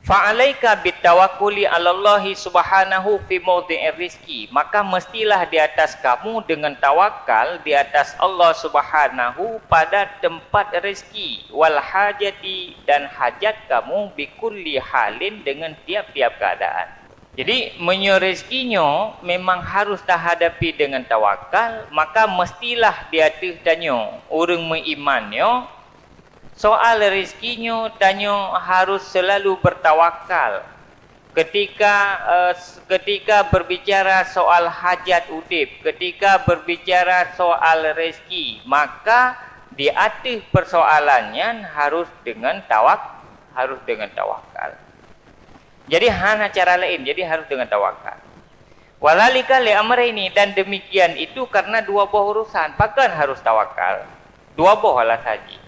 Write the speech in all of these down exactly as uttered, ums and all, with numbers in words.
Fa'alaika bitawakkuli 'alallahi subhanahu fi maudhi'ir rizki, maka mestilah di atas kamu dengan tawakal di atas Allah Subhanahu pada tempat rezeki, wal hajati, dan hajat kamu, bikulli halin, dengan tiap-tiap keadaan. Jadi, meunyoe rezeki nyoe memang harus tahadapi dengan tawakal, maka mestilah di ateueh tanyoe, ureuëng meuiman nyoe, soal rezeki nyoe tanyoe harus selalu bertawakal. Ketika, eh, ketika berbicara soal hajat udeb, ketika berbicara soal rezeki, maka di ateueh persoalan nyan harus dengan tawak-, harus dengan tawakal. Jadi, hana cara laén, jadi harus dengan tawakal. Wadzalika li amraini, dan demikian itu karena dua boh urusan. Pakon harus tawakal? Dua boh alasan jih.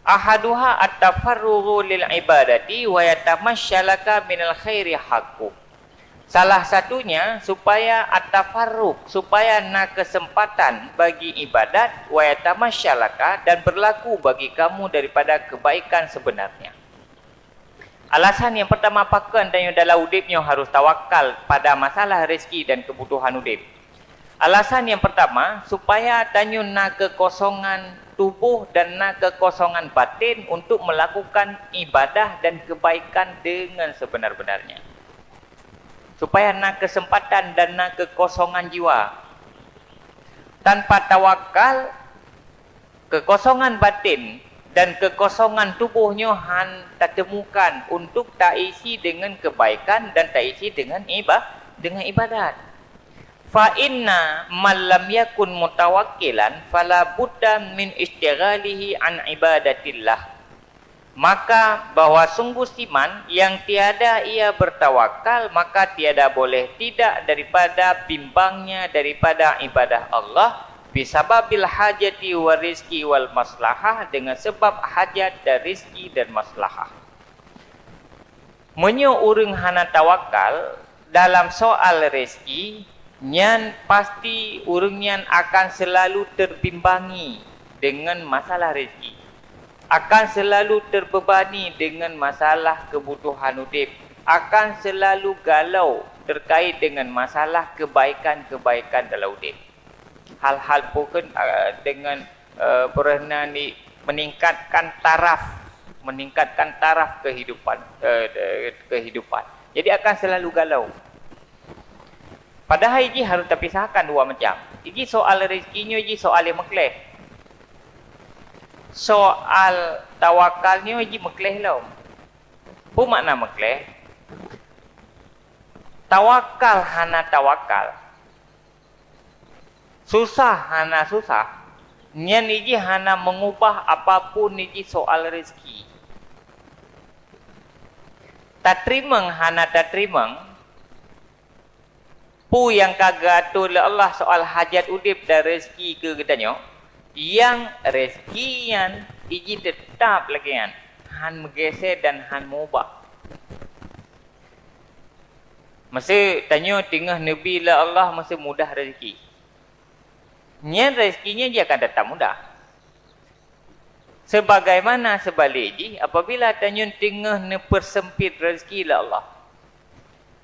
Ahaduha at-tafarrughu lil ibadati wa yatamassalaka minal khairi haqqu. Salah satunya supaya at-tafarrugh, supaya na kesempatan bagi ibadat, wa yatamassalaka, dan berlaku bagi kamu daripada kebaikan sebenarnya. Alasan nyang pertama pakon tanyoe dalam udeb nyoe harus tawakal pada masalah rezeki dan kebutuhan udeb. Alasan nyang pertama, supaya tanyoe na kekosongan tuboh dan na kekosongan baten untuk melakukan ibadah dan kebaikan dengan sebenar-benarnya. Supaya na kesempatan dan na kekosongan jiwa. Tanpa tawakal, kekosongan baten dan kekosongan tuboh nyoe han tatemukan untuk taisi dengan kebaikan dan taisi dengan iba-, dengan ibadat. Fa inna man lam yakun mutawakkilan fala budda min istighalihi an ibadatillah. Maka bahwa sungguh siman yang tiada ia bertawakal, maka tiada boleh tidak daripada bimbangnya daripada ibadah Allah, bisababil hajati wa rizki wal maslahah, dengan sebab hajat dan rizki dan maslahah. Meunyoe ureuëng hana tawakal dalam soal rezeki, nyan pasti ureuëng nyan akan seulalu teubimbangi deungon masalah rezeki, akan seulalu teubebani deungon masalah keubutuhan udeb, akan seulalu galau teukait deungon masalah keubaikan-keubaikan dalam udeb. Hal-hal peue kheun, eh, deungon, eh, peureuhna ni meningkatkan taraf, meningkatkan taraf kehidupan, eh, eh, kehidupan. Jadi akan seulalu galau. Padahai jih harôh tapisahkan dua macam. Jih soal rezeki nyoe jih soal nyang meukleh. Soal tawakal nyoe jih meukleh lom. Peue makna meukleh? Tawakal hana tawakal. Susah hana susah, nyan jih hana meungubah apapun jih soal rezeki. Tateurimong hana tateurimong, peue nyang ka geuatoe lé Allah soal hajat udeb dan rezeki keu geutanyoe, nyang rezeki nyan jih teutap lagée nyan, han meugeusé dan han meubah. Meusé tanyoe teungoh neubi lé Allah meusé mudah rezeki. Nyan rezeki nyan jih akan teutap mudah. Sebagaimana seubalik jih, apabila tanyoe teungoh neupeuseumpit rezeki lé Allah.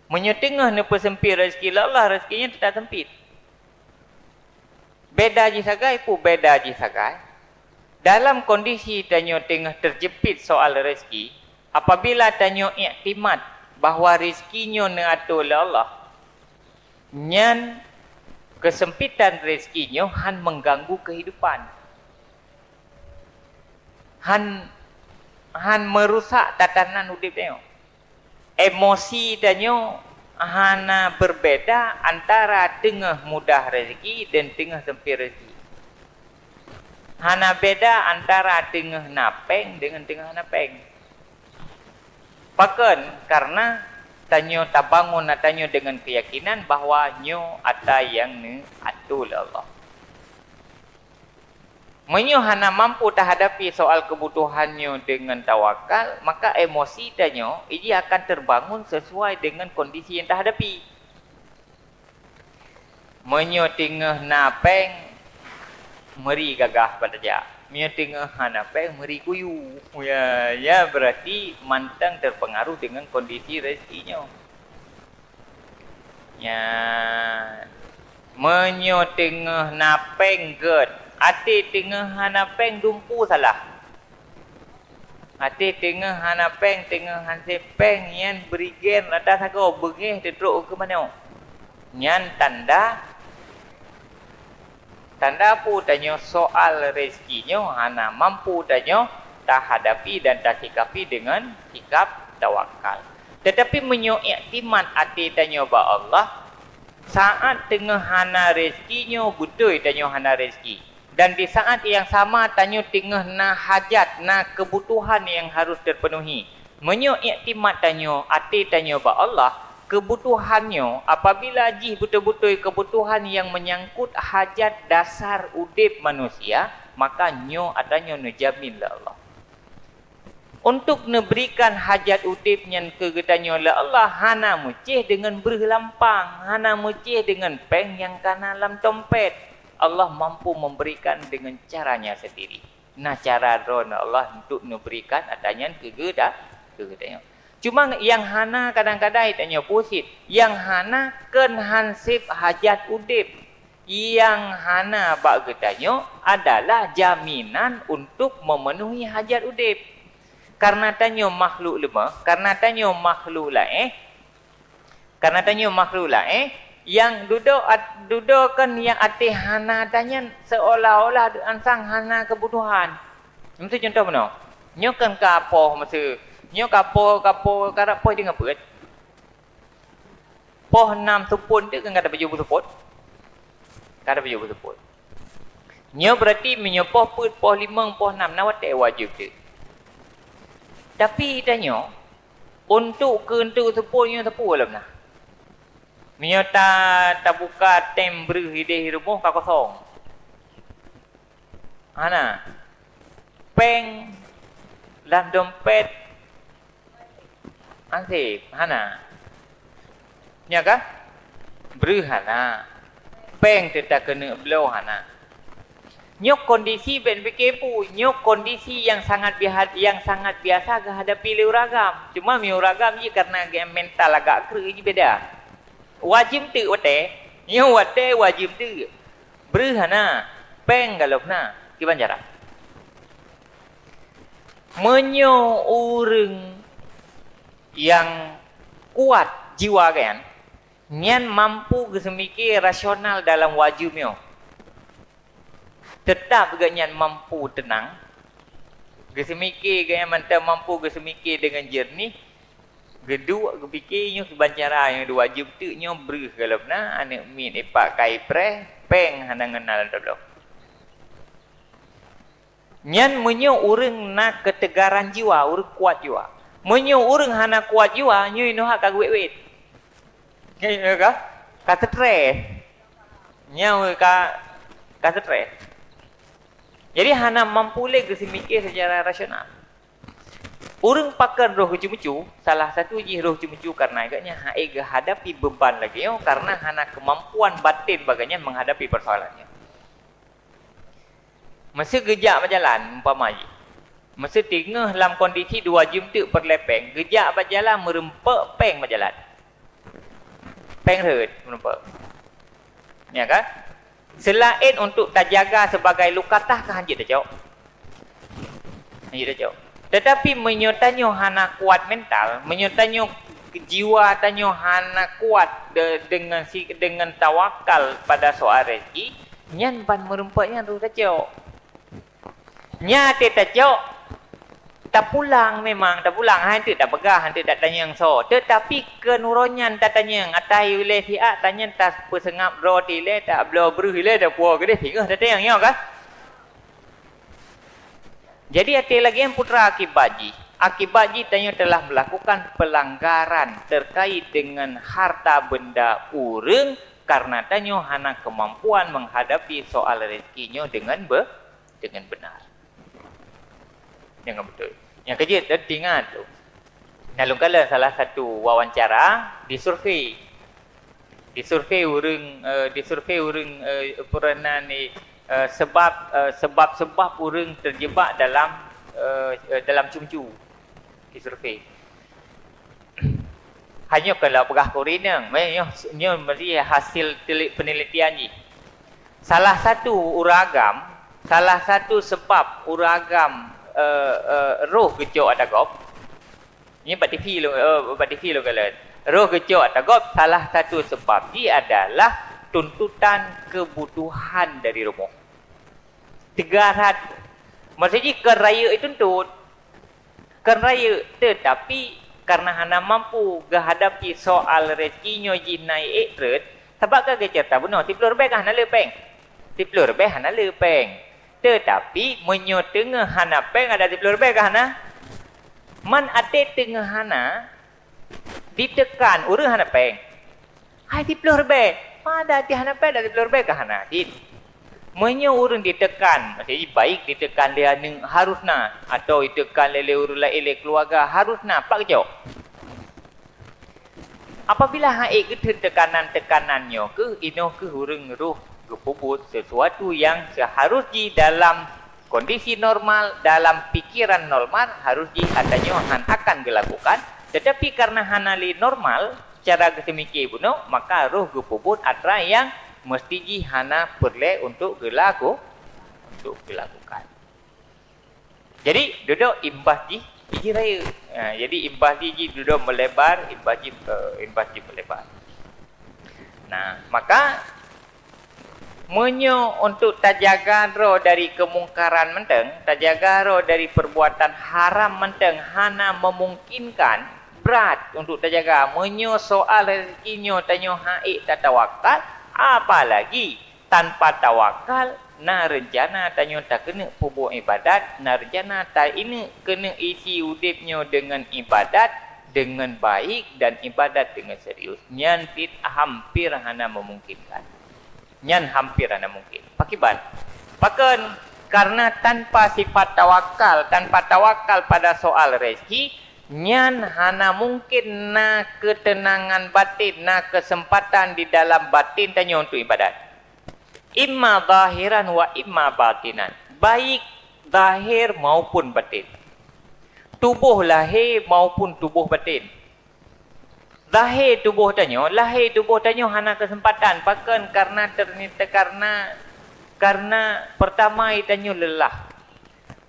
Meunyoe teungoh neupeuseumpit rezeki lé Allah, rezeki nyan teutap seumpit. Beda jih sagai, peue beda jih sagai? Dalam kondisi tanyoe teungoh teujeumpit soal rezeki, apabila tanyoe iktimat bahwa rezeki nyoe neuatoe lé Allah, nyan keuseumpitan rezeki nyoe han meuganggu keuhidupan, han, han meurusak tatanan udeb tanyoe. Emosi tanyoe hana beubeda antara teungoh mudah rezeki dan teungoh seumpit rezeki. Hana beda antara teungoh na péng deungon teungoh hana péng. Pakon? Karena tanyoe tabangun atra tanyoe deungon keuyakinan bahwa nyoe atra nyang neuatoe lé Allah. Meunyoe hana mampu tahadapi soal keubutuhan nyoe deungon tawakal, maka emosi tanyoe jih akan teubangun sisuai deungon kondisi nyang tahadapi. Meunyoe teungoh na péng, meuri gagah bak tajak. Meunyoe teungoh hana péng, meuri kuyu. Ya, ya, berarti mantong terpengaruh dengan kondisi rezeki nyoe. Ya, meunyoe teungoh na péng gét, até teungoh hana péng dumpu salah. Até teungoh hana péng, teungoh hana séb péng, nyan berigen rata sagoe, beungéh teutrok keu manok. Nyan tanda Tanda peue tanyoe soal rezeki nyoe hana mampu tanyoe tahadapi dan tasikapi deungon sikap tawakal. Teutapi meunyoe iktimat até tanyoe bak Allah, saát teungoh hana rezeki nyoe beutôi tanyoe hana rezeki. Dan di saát nyang sama tanyoe teungoh na hajat, na keubutuhan nyang harôh teupenuhi. Meunyoe iktimat tanyoe, até tanyoe bak Allah, keubutuhan nyoe, apabila jih beutôi-beutôi keubutuhan nyang meunyangkot hajat dasar udeb manusia, maka nyoe atra nyoe neujamin lé Allah. Untuk neuberikan hajat udeb nyan keu geutanyoe lé Allah hana meucéh deungon breuh lampang, hana meucéh deungon péng nyang kana lam tompet. Allah mampu memberikan dengan caranya sendiri. Na cara droe Allah untuk neuberikan atra nyan keu geuda-, keu geutanyoe. Cuma nyang hana kadang-kadang tanyoe pusit, nyang hana kon han séb hajat udeb. Nyang hana bak geutanyoe adalah jaminan untuk memenuhi hajat udeb. Karena tanyoe makhluk lemah, karena tanyoe makhluk laéh, Karena tanyoe makhluk laén, nyang dudoe at-, dudoe kon nyang até hana tanyan seolah-olah ansang hana keubutuhan. Miseu contoh bunoe. Nyoe kon ka poh miseu, nyoe ka poh, ka poh, karab poh deungon peuet. Poh nam seupôt teuk kon ka tapajoh beuseupôt. Ka tapajoh beuseupôt. Nyoe berarti meunyoe poh peuet, poh limong, poh nam na watée wajéb teuk. Tapi tanyoe, untuk keu enteuk seupôt nyoe sapeue lom na. Meunyoe ta, tabuka tem breuh ideh rumoh ka kosong. Hana. Péng lam dompet anseb, hana. Nya kah? Breuh hana. Péng teuh takeuneuk bloe hana. Nyoe kondisi bék pike peue, nyoe kondisi nyang sangat biha-, nyang sangat biasa geuhadapi lé ureueng agam. Cuma meunyoe ureueng agam jih karena geuh mental agak kreueh jih beda. Wajéb teuk watée, nyoe watée wajéb teuk. Breuh hana, péng galom na, kiban cara. Meunyoe ureueng nyang kuat jiwa geuh nyan, nyan mampu geuseumiké rasional dalam wajéb nyoe. Teutab geuh nyan mampu teunang, geuseumiké geuh nyan mantong mampu geuseumiké deungon jeureunih, geuduek geupike nyoe kiban cara nyoe dua jeuem teuk nyoe breuh galom na aneuëk miet ipak kai preh, péng hana ngeunal tabloe. Nyan meunyoe ureuëng na keutegaran jiwa, ureuëng kuat jiwa. Meunyoe ureuëng hana kuat jiwa, nyoe inoe ka geuwét-wét. Nyoe ka, ka stres. Nyoe ka, ka stres. Jadi hana mampu lé geuseumiké secara rasional. Ureuëng pakon roh geuceumeucue, salah satu jih roh geuceumeucue karena geuhnyan hana geuhadapi beuban lagée nyoe karena hana keumampuan batin bak geuhnyan menghadapi persoalan nyoe. Meuseu geujak bak jalan, umpama jih. Meuseu teungoh lam kondisi dua jeuem teuk peureulée péng, geujak bak jalan meureumpok péng bak jalan. Péng rhot meureumpok. Ya kan? Selain untuk tajaga sebagai lukatah ka hanjeuet tacok. Hanjeuet tacok. Tetapi meunyoe tanyoe hana kuat mental, meunyoe tanyoe jiwa tanyoe hana kuat de-, dengan si-, dengan tawakal pada soal rezeki, nyan ban meureumpok nyan rhot tacok. Nyan até tacok, tapulang memang, tapulang, han teuk tapeugah, han teuk tatanyong soe. Teutapi keu uroe nyan tatanyong, ata ilée siat tanyan tapeuseungab droe tilée, tabloe breuh ilée, tapuwoe keudeh singoh tatanyong, nyoe kah? Jadi até lagée nyan peue teuma akibat jih. Akibat jih tanyoe telah melakukan pelanggaran terkait dengan harta benda ureuëng karena tanyoe hana keumampuan menghadapi soal rezeki nyoe dengan be-, dengan benar. Dengan beutôi. Nyang keujeuet dan ingat tu. Nyang lôn kalon salah satu wawancara disurvei. Disurvei ureuëng, eh, disurvei ureuëng, eh, peue nan ni, Eh, sebab, eh, sebab-sebab ureuëng terjebak dalam, eh, eh, dalam cumcu. Disurvei. Hanya kalau peugah kuri nyoe, nyoe, nyoe mesti hasil penelitian jih. Salah satu ureuëng agam, salah satu sebab ureuëng agam, eh, eh, roh geucok ata gob, Nyoe bak TV lôn, eh, bak TV lôn kalon. Roh geucok ata gob, salah satu sebab jih adalah tuntutan kebutuhan dari rumoh. Teuga that. Maksud jih kon rayeuk jituntut. Kon rayeuk, tetapi karena hana mampu geuhadapi soal rezeki nyoe jih na ék treun, sabab ka geuceurita bunoe, siplôh ribèe ka hana le péng. Siplôh ribèe hana le péng. Tetapi meunyoe teungoh hana péng, ada siplôh ribèe ka hana? Man até teungoh hana, ditekan, ureuëng hana péng. Hai siplôh ribèe, pada até hana péng, ada siplôh ribèe ka hana cit. Meunyoe ureuëng ditekan, maksud jih baik ditekan lé aneuëk harus na, atau ditekan lé, lé ureuëng laén lé keuluwarga harus na, pat geucok. Apabila han ék geutheun teukanan-teukanan nyoe kheueh, inoe kheueh ureuëng roh geupeubuet sesuatu nyang seuharus jih dalam kondisi normal, dalam pikiran normal, harus jih atra nyoe han akan geulakukan, tetapi karena hana le normal cara geuseumiké bunoe, maka roh geupeubuet atra nyang meusti jih hana peureulée untuk geulaku-, untuk geulakukan. Jadi, dudoe imbas jih, jih rayeuk. Ha, jadi imbas jih, jih dudoe meulebar, imbas jih, eh, imbas jih meulebar. Nah, maka meunyoe untuk tajaga droe dari keumungkaran mantong, tajaga droe dari perbuatan haram mantong hana memungkinkan, brat untuk tajaga. Meunyoe soal rezeki nyoe tanyoe han ék tatawakal, apalagi tanpa tawakal, na reuncana tanyoe takeuneuk peubuet iébadat, na reuncana takeuneuk isi udeb nyoe deungon iébadat deungon baik dan iébadat deungon serius. Nyan cit hampir hana memungkinkan. Nyan hampir hana mungkin. Pakriban? Pakon? Karena tanpa sifat tawakal, tanpa tawakal pada soal rezeki, nyan hana mungkin na keuteunangan batin, na keuseumpatan di dalam batin tanyoe untuk iébadat. Imma zahiran wa imma batinan, baik zahir maupun batin, tuboh lahé maupun tuboh batin. Lahé tuboh tanyoe, lahé tuboh tanyoe hana keuseumpatan, pakon? Karena ternyata, karena, karena pertama tanyoe leulah.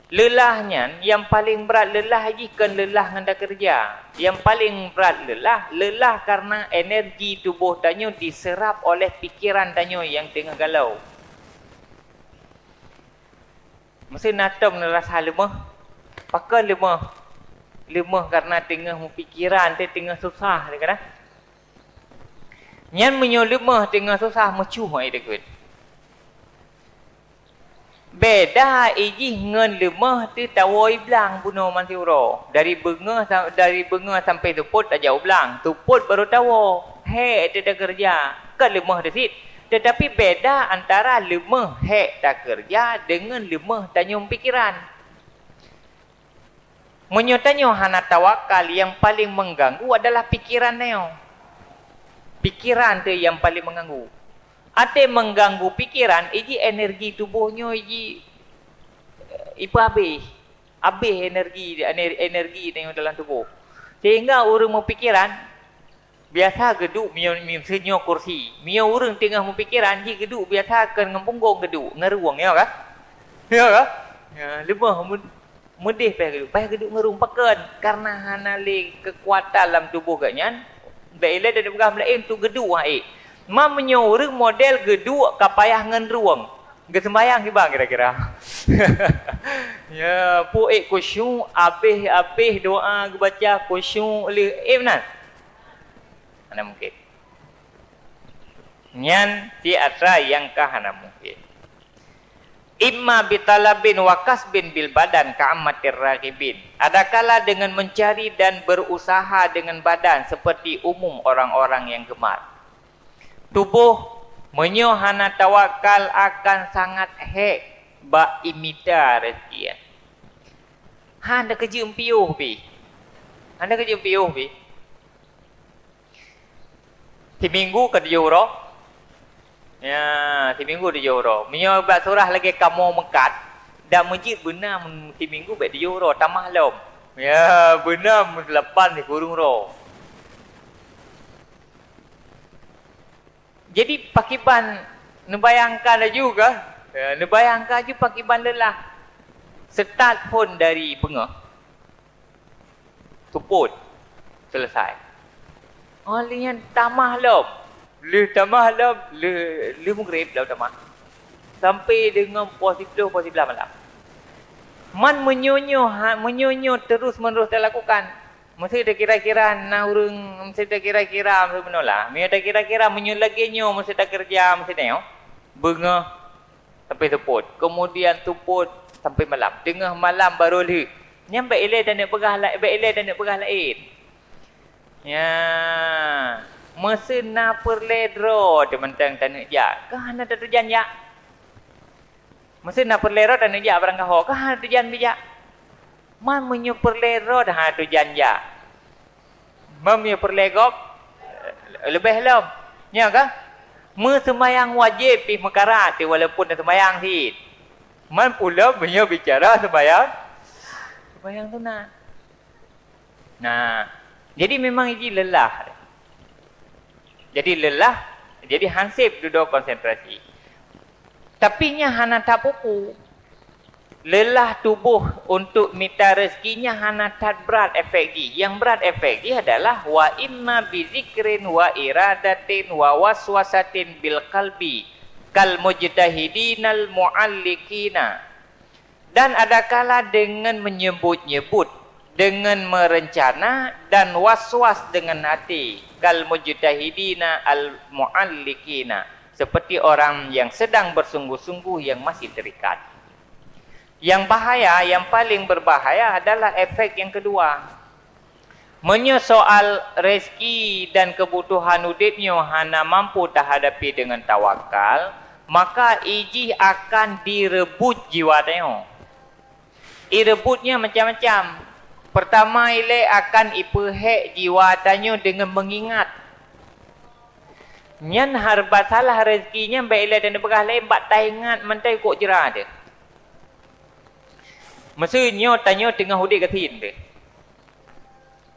Leulah nyan, nyang paleng brat leulah jih kon leulah ngon takeureuja. Nyang paleng brat leulah, leulah karena energi tuboh tanyoe diseurap oleh pikiran tanyoe nyang teungoh galau. Meuseu na tom neurasa leumoh. Pakon leumoh? Leumoh karena teungoh meupikiran, teungoh susah, kan? Nyan meunyoe leumoh teungoh susah, meucue hai deukeuet. Beda ijih ngon leumoh teutawoe blang bunoe mansuri uroe. Dari beungoh sa-, dari beungoh sampai seupôt tajak u blang, seupôt barô tawoe. Hék teuh takeureuja, kon leumoh teuh cit. Teutapi beda antara leumoh hék takeureuja deungon leumoh tanyoe pikiran. Meunyoe tanyoe hana tawakal, nyang paleng meuganggu adalah pikiran tanyoe. Pikiran teuh nyang paleng meuganggu. Até meuganggu pikiran, ijih energi tuboh nyoe ijih, eh, ipeuhabéh. Habéh energi, ener-, energi tanyoe dalam tuboh. Sehingga ureuëng meupikiran, biasa geuduek meunyoe, meunyoe kursi. Meunyoe ureuëng teungoh meupikiran, jih geuduek biasa kon ngon punggong geuduek, ngon rueng, ya kah? Ya kah? Ya, leumoh mu-, meudeh paih geuduek, paih geuduek ngon rueng. Pakon? Karena hana lé keukuatan lam tuboh geuhnyan, bèk ilée dan peugah meulaén tu geuduek hai. Ma meunyoe ureuëng model geuduek ka payah ngon rueng, geuseumbahyang kiban kira-kira? Ya, peue ék khusyuk, habéh-habéh doa geubaca khusyuk lé, ék meunan? Hana mungkin. Nyan cit atra nyang ka hana mungkin. Imma bitalabin wa kasbin bil badan ka'ammatir raghibin. Adakala dengan mencari dan berusaha dengan badan seperti umum orang-orang yang gemar. Tuboh, meunyoe hana tawakal akan sangat hék bak imita rezeki. Hana keujeuet piôh pih. Hana keujeuet piôh pih. Siminggu ka tujoh uroe. Ya, siminggu tujoh uroe. Meunyoe bak surah lagée kamoe meukat, dan meujeuet beuna siminggu bék tujoh uroe, tamah lom. Ya, beuna meulapan sikureueng uroe. Jadi, pakiban neubayangkan laju kah? Ya, neubayangkan laju pakiban lelah. Start phon dari beungoh. Seupôt. Selesai. Oh, lheueh nyan tamah lom. Lheueh tamah lom, lheueh, lheueh Maghrib lom tamah. Sampai deungon poh siplôh, poh siblaih malam. Man meunyoe nyoe, ha, meunyoe nyoe terus-menerus talakukan, meusti takira-kira na ureuëng, meusti takira-kira, meusti meunolah. Meunyoe takira-kira, meunyoe lagée nyoe meusti takeureuja, meusti tanyoe. Beungoh sampai seupôt, kemudian seupôt sampai malam. Teungoh malam barô lheueh. Nyan bék ilée taneuk peugah la-, bék ilée taneuk peugah laén. Ya, meuseue na peureulée droe teuh mantong taneuk jak, ka hana tatujan jak. Meuseue na peureulée droe taneuk jak barangkaho, ka hana tatujan bijak. Man meunyoe peureulée droe dah hana tatujan jak. Man meunyoe peureulée gob, leubeh lom. Nyoe ka? Meuseumayang wajéb pih meukarat teuh walaupun na seumayang cit. Man pula meunyoe bicara seumayang, seumayang sunat. Nah, jadi memang jih lelah. Jadi lelah, jadi hanseb dudoe konsentrasi. Tapi nyan hana that peue-peue. Lelah tuboh untuk mita rezeki nyan hana that brat efek jih. Nyang brat efek jih adalah wa imma bizikrin wa iradatin wa waswasatin bil qalbi kal mujtahidinal mu'alliqina. Dan adakala deungon meunyeubut-nyeubut, deungon meurencana dan was-was deungon até, kal mujtahidina al mu'alliqina, seperti orang yang sedang bersungguh-sungguh yang masih terikat. Yang bahaya, yang paling berbahaya adalah efek yang kedua. Meunyoe soal rezeki dan keubutuhan udeb nyoe hana mampu tahadapi deungon tawakal, maka ijih akan direubot jiwa tanyoe. Ireubot nyan macam-macam. Peurtama ilée akan ipeuhék jiwa tanyoe deungon meungingat. Nyan hareubat salah rezeki nyan bék ilée dan neupeugah laén bak taingat mantong kok jra teuh. Meuseue nyoe tanyoe teungoh udeb gasien teuh.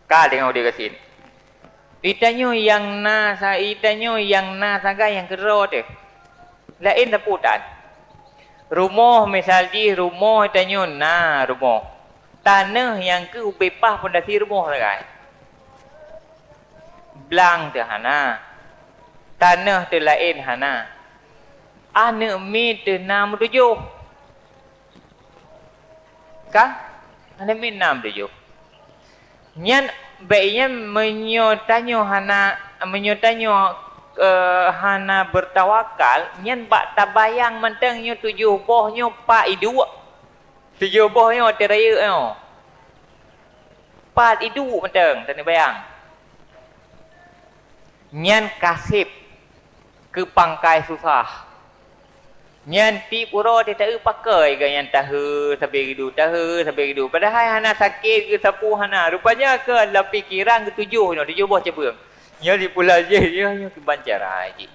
Ka deungon udeb gasien. Itanyoe nyang na sa-, itanyoe nyang na sagai nyang keudroe teuh. Laén sapeue tan. Rumoh misal jih rumoh itanyoe na rumoh. Taneuh nyang keu ubé paih pondasi rumoh sagai. Blang teuh hana. Taneuh teuh laén hana. Aneuk miet teuh na meutujoh. Ka? Hana miet na meutujoh. Nyan bék nyan meunyoe tanyoe hana, meunyoe tanyoe, eh, hana beutawakal, nyan bak tabayang mantong nyoe tujoh boh nyoe pat iduek. Tujoh boh nyoe watée rayeuk nyoe. Pat iduek mantong, tanyoe bayang. Nyan ka seb keu pangkai susah. Nyan tieb uroe teuh taeu pakoi geuh nyan tahe sabe geudu, tahe sabe geudu. Padahai hana sakét geuh sapeue hana. Rupanya keu lam pikeran geutujoh nyoe, tujoh boh cabeueng. Nyoe dipulan jih, nyoe, nyoe kiban cara jih.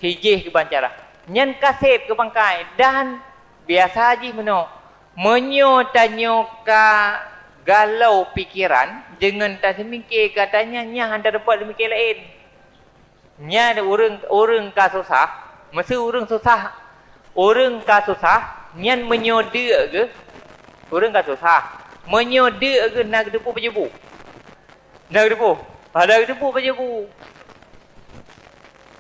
Sijih kiban cara. Nyan ka seb keu pangkai dan biasa jih meunoe. Meunyoe tanyoe ka galau pikeran deungon taseumike gata nyan, nyan hana teupeu seumike laén. Nyan ureuëng, ureuëng ka susah, meuseue ureuëng susah, ureuëng ka susah, nyan meunyoe deuk geuh, ureuëng ka susah, meunyoe deuk geuh na geuteupeue pajoh bu. Na geuteupeue, hana geuteupeue pajoh bu.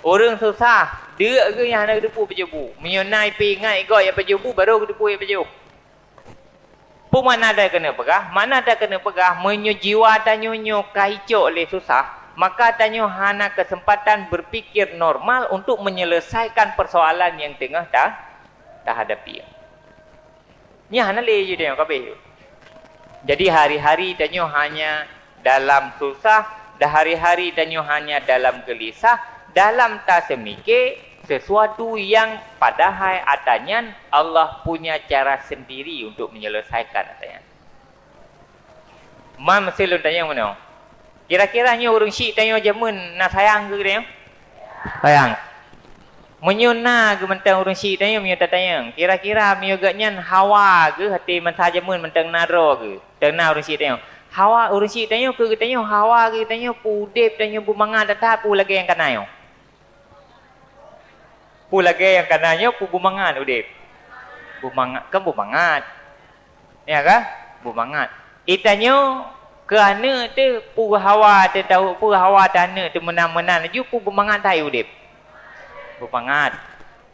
Ureuëng susah, deuk geuh nyang hana geuteupeue pajoh bu. Meunyoe na ipeuingat igoe nyang pajoh bu, barô geuteupeue nyang pajoh. Peue makna that keuneuk peugah? Makna that keuneuk peugah, meunyoe jiwa tanyoe nyoe ka icok lé susah, maka tanyoe hana keuseumpatan beupikir normal untuk meunyeuleusaikon peusoalan nyang teungoh ta-, tahadapi. Nyan hana lé jih tanyoe kabeh. Jadi hari-hari tanyoe hanya dalam susah, dan hari-hari tanyoe hanya dalam geulisah, dalam taseumike sesuatu yang padahai ata nyan Allah punya cara sendiri untuk menyelesaikan ata nyan. Man meusti lôn tanyong meunoe. Kira-kira nyoe ureuëng syiek tanyoe jameun na sayang keu geutanyoe? Sayang. Meunyoe na geuh mantong ureuëng syiek tanyoe, meunyoe tatanyong, kira-kira meunyoe geuhnyan hawa geuh até masa jameun mantong na droe geuh, mantong na ureuëng syiek tanyoe. Hawa ureuëng syiek tanyoe keu geutanyoe, hawa geuh tanyoe, peue udeb tanyoe beumangat that-that, peue lagée nyang kana nyoe. Peue lagée nyang kana nyoe, peue beumangat udeb. Beumangat, kan beumangat. Ya kan? Beumangat. Geutanyoe keu aneuëk teuh peue hawa teuh tahu, peue hawa teuh aneuëk teuh meunan-meunan laju peue beumangat that udeb. Beumangat.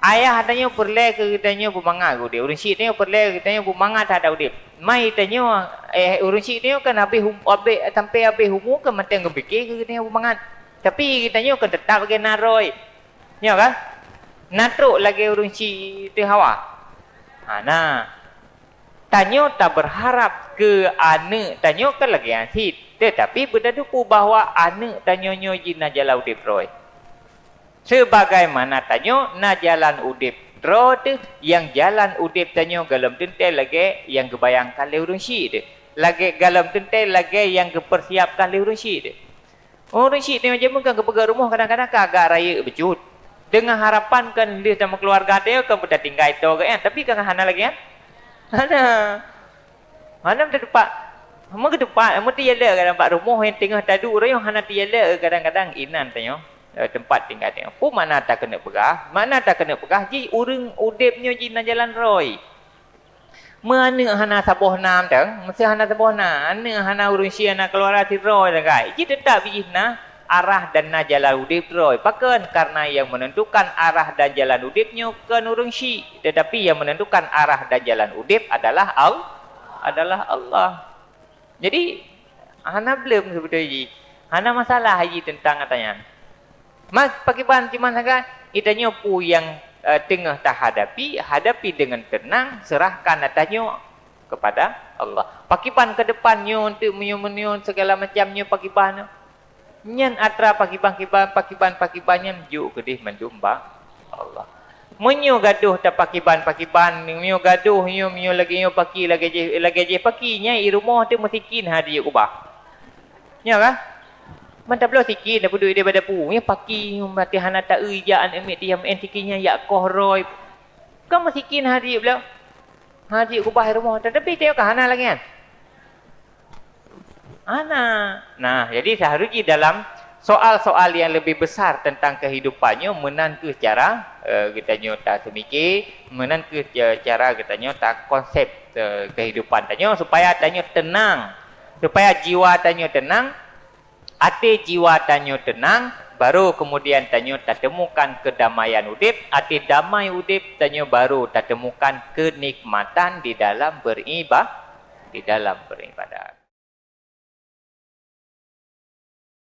Ayah tanyoe peureulée keu geutanyoe beumangat udeb. Ureuëng syiek tanyoe peureulée keu geutanyoe beumangat that udeb. Mai tanyoe, eh, ureuëng syiek tanyoe kan habéh um-, habéh, sampai habéh umu kan mantong geupike keu geutanyoe beumangat. Tapi geutanyoe kan teutap lagée na droe. Nyoe kan? Na trok lagée ureuëng syiek teuh hawa. Ha, na. Tanyoe tabeurharab keu aneuëk tanyoe kan lagée nyan cit, teutapi beutateupeu bahwa aneuëk tanyoe nyoe jih na jalan udeb droe. Sebagaimana tanyoe na jalan udeb droe teuh, nyang jalan udeb tanyoe gohlom teuntée lagée nyang geubayangkan lé ureuëng syiek teuh, lagée gohlom teuntée lagée nyang geupeursiapkan lé ureuëng syiek teuh. Ureuëng syiek tanyoe jameun kan geupeugét rumoh kadang-kadang ka agak rayeuk bacut. Deungon harapan kan lheueh tameukeuluwarga tanyoe kan beutatinggai toe geuh nyan, tapi kan hana lagée nyan. Hana. Hana meuteumpat. Meuteumpat, meuteujak lé kadang bak rumoh nyang teungoh taduek uroe nyoe hana teujak lé kadang-kadang inan tanyoe, eh, teumpat tinggai tanyoe. Peue makna takeuneuk peugah? Makna takeuneuk peugah jih ureuëng udeb nyoe jih na jalan droe. Meu aneuëk hana saboh na mantong, meusé hana saboh na, aneuëk hana ureuëng syiek, hana keuluwarga sidroe sagai, jih teutap jih na arah dan na jalan udeb droe. Pakon? Karena nyang menentukan arah dan jalan udeb nyoe kon ureuëng syiek, tetapi nyang menentukan arah dan jalan udeb adalah Al-, adalah Allah. Jadi, hana bleuem seubeutôi jih. Hana masalah jih teuntang ata nyan. Mas, pakriban cuma sagai, geutanyoe peue nyang, eh, teungoh tahadapi, hadapi deungon teunang, serahkan ata nyoe kepada Allah. Pakriban ke depan nyoe, untuk meunyoe-meunyoe segala macam nyoe pakriban nyoe. Nyan atra pakriban-pakriban, pakriban-pakriban nyan jok keudeh mandum bak Allah. Meunyoe gadoh tapakiban-pakiban, meunyoe gadoh nyoe, meunyoe lagée nyoe paki, lagée jih, lagée jih paki, nyan i rumoh teuh meusikin hana jijok keubah. Nyo kah? Man tabloe sikin, tapeuduek di dapu, nyoe paki, nyoe maté hana ta-eu ija aneuk miet tiam en sikin nyan jak koh roe. Kan meusikin hana jijok bloe. Hana jijok keubah i rumoh, tetapi teuka hana lagée nyan. Hana. Nah, jadi seharusnya dalam soal-soal yang lebih besar tentang kehidupan nyoe, meunan kheueh cara, eh, geutanyoe taseumiké, meunan kheueh ca-, cara geutanyoe takonsep, eh, kehidupan tanyoe supaya tanyoe tenang, supaya jiwa tanyoe tenang, até jiwa tanyoe tenang, baru kemudian tanyoe tatemukan kedamaian udeb, até damai udeb tanyoe baru tatemukan kenikmatan di dalam beriba-, di dalam beribadat.